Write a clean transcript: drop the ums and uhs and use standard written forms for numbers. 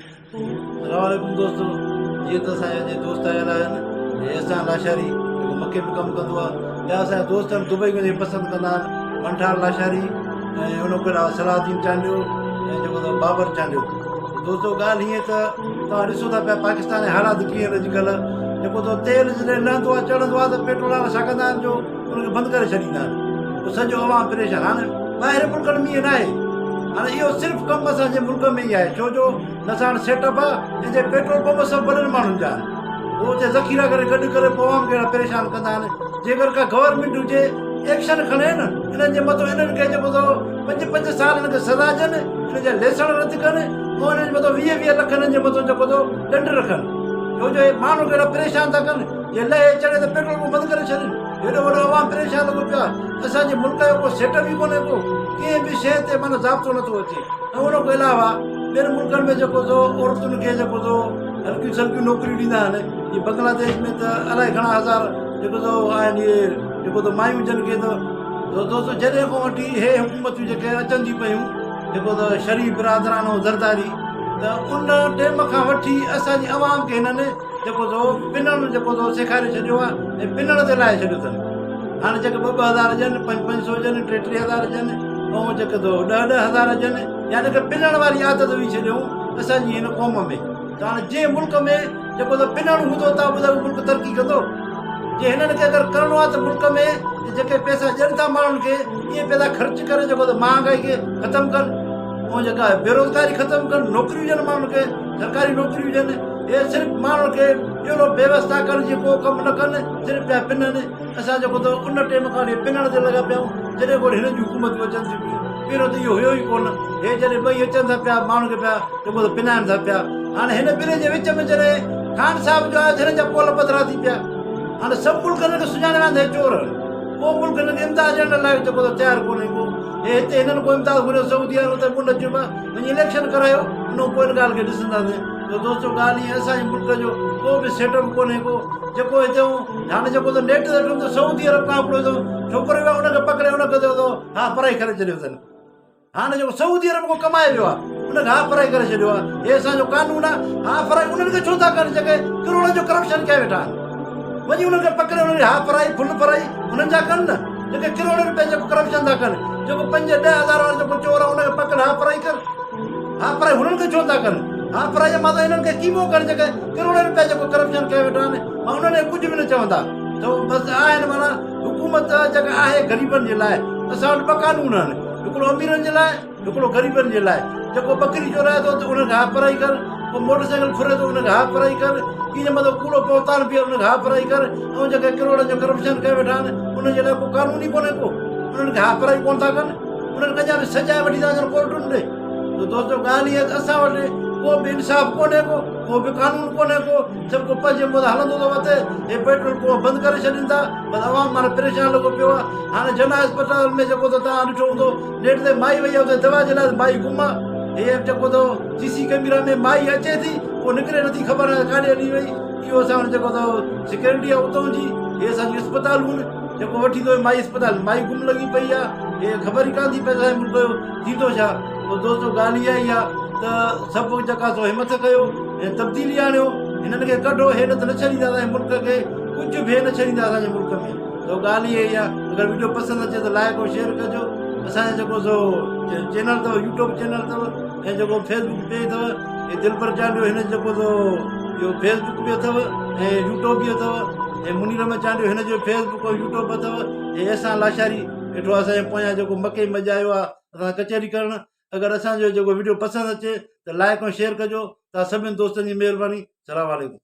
السلام عليڪم دوستو جيئن ته اسان جا دوست آيل آهن احسان لاشاري جيڪو مڪي ۾ ڪم ڪندو آهي ٻيا اسان جا دوست آهن دبئي وڃي پسند ڪندا آهن منٺار لاشاري ۽ ان کان علاوه صلاح الدين چانڊيو ۽ جيڪو اٿو بابر چانڊيو دوستو ڳالهه هيئن ته توهان ڏسو ٿا پيا پاڪستان جا حالات ڪيئن آهن اڄڪلهه جيڪو اٿو تيل جڏهن لهندو آهي چڙهندو آهي ته پيٽرول وارا ڇا ڪندا آهن جو ان کي بند ڪري ڇڏيندا آهن پوء سڄو عوام پريشان. هاڻي ٻاهرين ملڪن ۾ ائين ناهي. هاڻي اهو صرف ڪم اسان جي ملڪ ۾ ئي آهي ڇو جو نه ساڻ سيٽ اپ آهي ۽ جي پيٽرول پمپ سڀ وڏن ماڻهن جا آهن هو اتي ذخيرا ڪري گڏ ڪري پوء عوام کي اهڙا پريشان ڪندا آهن. جيڪر ڪا گورنمينٽ هجي ايڪشن کڻي نه انهن جي مٿو انهن کي جيڪو سو پنج پنج سال انهن کي سزا ڏين انهن جا ليسڻ رد ڪن ۽ انهن جي مٿو 20 20 لک انهن جي مٿو جيڪو سو ڏنڊ رکن ڇو جو اهي ماڻهن کي اهڙا پريشان ٿا ڪن جي لهي چڙهي ته پيٽرول پمپ بند ڪري ڇڏين. هيڏو وڏو عوام پريشان لڳو پيو آهي. اسان جي ملڪ جو ڪو سيٽ اپ ئي ڪونهي ڪو ڪنهن به شيء تي معنيٰ ضابطو نٿو اچي ۽ ان کان علاوه ٻين ملڪن ۾ جيڪو سو عورتن کي جيڪو سو هلڪيون سلڪيون نوڪريون ڏيندا آهن جي بنگلاديش ۾ ته الائي گهڻا هزار جيڪو سو آهن اهي جيڪو سو مايون جن کي ته دوستو جڏهن کان وٺي هي حڪومتون جيڪي اچن ٿي پيون جيڪو ته شريف برادرانو زرداري ته ان ٽيم کان وٺي اسان جي عوام کي هنن جيڪو سو پنڻ جيڪو سو سيکاري ڇڏيو آهي ۽ پنڻ تي لائي ڇڏيو اٿن. هاڻي جيڪي ٻه ٻه هزار ڏين، پنج پنج سو ڏين، ٽي ٽي هزار ڏين ۽ جيڪي سو ڏهه ڏهه هزار ڏين يعني ڪه پنڻ واري عادت وجهي ڇڏيائون اسان جي هن قوم ۾ ته هاڻي جنهن ملڪ ۾ جيڪو سو پنڻ هوندو ته ٻڌايو ملڪ ترقي ڪندو؟ جي هنن کي اگر ڪرڻو آهي ته ملڪ ۾ جيڪي پئسا ڏين ٿا ماڻهن کي اهي پئسا خرچ ڪري جيڪو سو مهانگائي کي ختم ڪن ۽ جيڪا بيروزگاري ختم ڪن نوڪريون ڏين ماڻهن کي سرڪاري نوڪريون ڏين اهي صرف ماڻهن کي اهڙو بيوس ٿا ڪن جيئن ڪو ڪم نه ڪن صرف پيا پنن اسان جيڪو ته ان ٽيم کان وٺي پنڻ تي لڳا پيا آهيون جڏهن کان هنن جون حڪومتون اچن ٿيون پيون پهريون ته اهو هيو ئي ڪونه هي جڏهن ٻئي اچن ٿا پيا ماڻهن کي پيا جيڪو ته پنائن ٿا پيا هاڻي هن ٻنهي جي وچ ۾ جڏهن خان صاحب جو آيو هنن جا پول پڌرا ٿي پيا هاڻي سڀ ملڪ هنن کي سڃاڻي ويا آهن ته هي چور آهن ڪو ملڪ هنن کي امداد ڏيڻ لاء جيڪو ته تيار ڪونهي ڪو هي هتي هنن ڪو امداد گهريو سعودي وارن اتي منڍ چيو وڃي اليڪشن ڪرايو ان کان پوء ان ڳالهه کي ڏسنداسين ته دوستو ڳالهه ائين اسان جي ملڪ جو ڪو به سيٽ اپ ڪونهي ڪو جيڪو هتي هاڻي جيڪو ته نيٽ تي ڏٺم ته سعودي عرب کان هڪڙو هتي ڇوڪرو ويو ان کي پڪڙي ان کي چيو ته ها فرائي ڪري ڇڏيو اٿن هاڻي جيڪو سعودي عرب کان ڪمائي ويو آهي ان کي ها فرائي ڪري ڇڏيو آهي هي اسان جو قانون آهي ها فرائي انهن کي ڇو ٿا ڪن جيڪي ڪروڙن جو ڪرپشن ڪيا ويٺا آهن وڃي انهن کي پڪڙي انهن کي ها فرائي فل فرائي انهن جا ڪن نه جيڪي ڪروڙين روپين جيڪو ڪرپشن ٿا ڪن جيڪو پنج ڏهه هزار وارو جيڪو چور آهي ان کي پڪڙ ها فرائي ڪر ها فرائي هنن کي ڇو ٿا ڪن ها فرائي مان ته انهن کي قيمو ڪر جيڪي ڪروڙين روپيا جيڪو ڪرپشن ڪيا ويٺا آهن مان انهن کي ڪجهه به نه چوندا ته بس آهن معنيٰ حڪومت جيڪا آهي غريبن جي لاء اسان وٽ ٻه قانون آهن هڪڙو اميرن جي لاء هڪڙو غريبن جي لاء جيڪو ٻڪري چورائي ٿو ته ان کي هاف فرائي ڪر، ڪو موٽر سائيڪل ڦري ٿو ان کي هاف فرائي ڪر، ڪي جي مٿان ڪوڙو بهتان پيو ان کي هاف فرائي ڪر ۽ جيڪي ڪروڙن جو ڪرپشن ڪيا ويٺا آهن انهن جي لاء ڪو قانون ئي ڪونهي ڪو انهن کي هاف فرائي ڪونه ٿا ڪن انهن کي اڃا به سزا وٺي ٿا وڃن ڪورٽن ڏي ته دوستو ڳالهه اها ته اسان وٽ ڪو به انصاف ڪونهي ڪو ڪو به قانون ڪونهي ڪو سڀ ڪو پنهنجي منهن هلندو ٿو وتي هي پيٽرول پمپ بند ڪري ڇڏين ٿا بس عوام معنيٰ پريشان لڳو پيو آهي هاڻي جناح اسپتال ۾ جيڪو ته توهان ڏٺو هوندو نيٽ تي مائي وئي آ اتي دوا جي لاء مائي گم آ هي جيڪو تو سي سي ڪئميرا ۾ مائي اچي ٿي پوء نڪري نٿي خبر ناهي ڪاڏي هلي وئي اهو اسان وٽ جيڪو تو سيڪيورٽي آ اتون جي هي اسان جون اسپتالون جيڪو وٺي ٿو مائي اسپتال مائي گم لڳي پئي آ هي خبر ئي ڪانه ٿي پئي اسان جي ملڪ جو ٿيندو ڇا تو دوستو ڳالهه اها ئي آ ته سڀ جيڪا سو همٿ ڪيو ۽ تبديلي آڻيو هنن کي ڪڍو هي نه ته نه ڇڏيندا اسان جي ملڪ کي ڪجهه به نه ڇڏيندا اسان جي ملڪ ۾ تو ڳالهه اها ئي آهي اگر وڊيو پسند اچي ته لائڪ ۽ شيئر ڪجو اسان جو جيڪو سو چينل اٿو يوٽيوب چينل اٿو ۽ جيڪو فيسبوڪ پيج اٿو هي دلبر چانڊيو هن جيڪو سو اهو فيسبوڪ به اٿو ۽ يوٽيوب به اٿو ۽ منير احمد چانڊيو هن جو فيسبوڪ ۽ يوٽيوب اٿو هي احسان لاشاري ويٺو اسان جي پويان جيڪو مڪي مجايو آهي اسان ڪچهري ڪرڻ اگر اسان جو جيڪو وڊيو پسند اچي ته لائڪ ۽ شيئر ڪجو تان سڀني دوستن جي مهرباني سلام عليڪم.